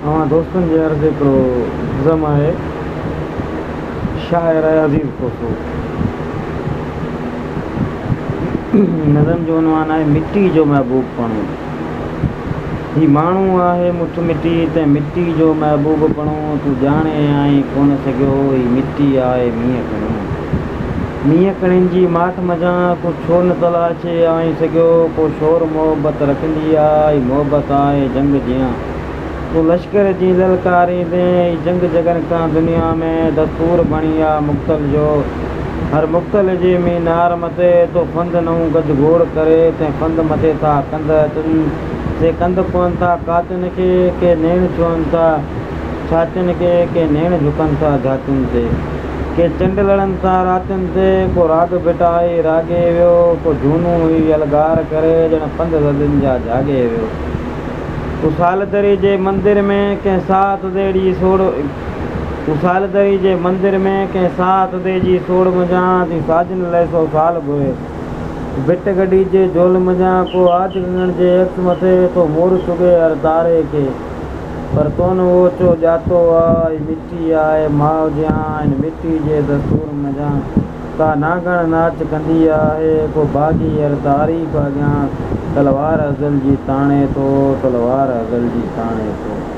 اوهان دوستن جي عرض هڪڙو نظم آهي شاعر آهي عزيز کوسو نظم جو عنوان آهي مٽي جو محبوب پڻو هي ماڻهو آهي مٺ مٽي تنهن مٽي جو محبوب پڻو تون ڄاڻي آئين ڪونه سگهيو هي مٽي آهي مينهن ڪڻو مينهن ڪڻين جي ماٺ منجهان تون ڇو نه تلاشي آئين سگهيو ڪو شور محبت رکندي آ هي محبت آهي جنگ جيان تون لشڪر جي للڪاريندين هي جنگ جڳن کان دنيا ۾ دستور بڻي آ مقتل جو هر مقتل جي مينار مٿي تو ڦند نئون گجگوڙ ڪري تنهن ڦند مٿي ٿا ڪنڌ اچن سي ڪنڌ پون ٿا ڪاتين کي ڪي نيڻ ڇهن ٿا ڇاتين کي ڪي نيڻ جهڪن ٿا جھاتين تي ڪي چنڊ لڙن ٿا راتين تي ڪو راڳ ڀٽائي راڳي ويو ڪو جھونو هي يلغار ڪري ڄڻ پنڌ صدين جا جھاڳي ويو ڪو سال دري جي مندر ۾ ڪنهن ساهه تديڙي سوڙ ڪو سال دري جي مندر ۾ ڪنهن ساهه تدي جي سوڙ منجھان ٿي ساجن لئه سو سال گھري ڀٽ گڍي جي جھول منجھان ڪو آج گگڻ جي عڪس مٿي ٿو مور چڳي هر تاري کي پر تون اوچو ڄاتو آ، هي مٽي آهي ماء جيان، هن مٽي جي دستور منجهان ڪا نانگڻ ناچ ڪندي آهي، ڪو باغي هر تاريخ اڳيان تلوار ازل جي تاڻي ٿو، تلوار ازل جي تاڻي ٿو.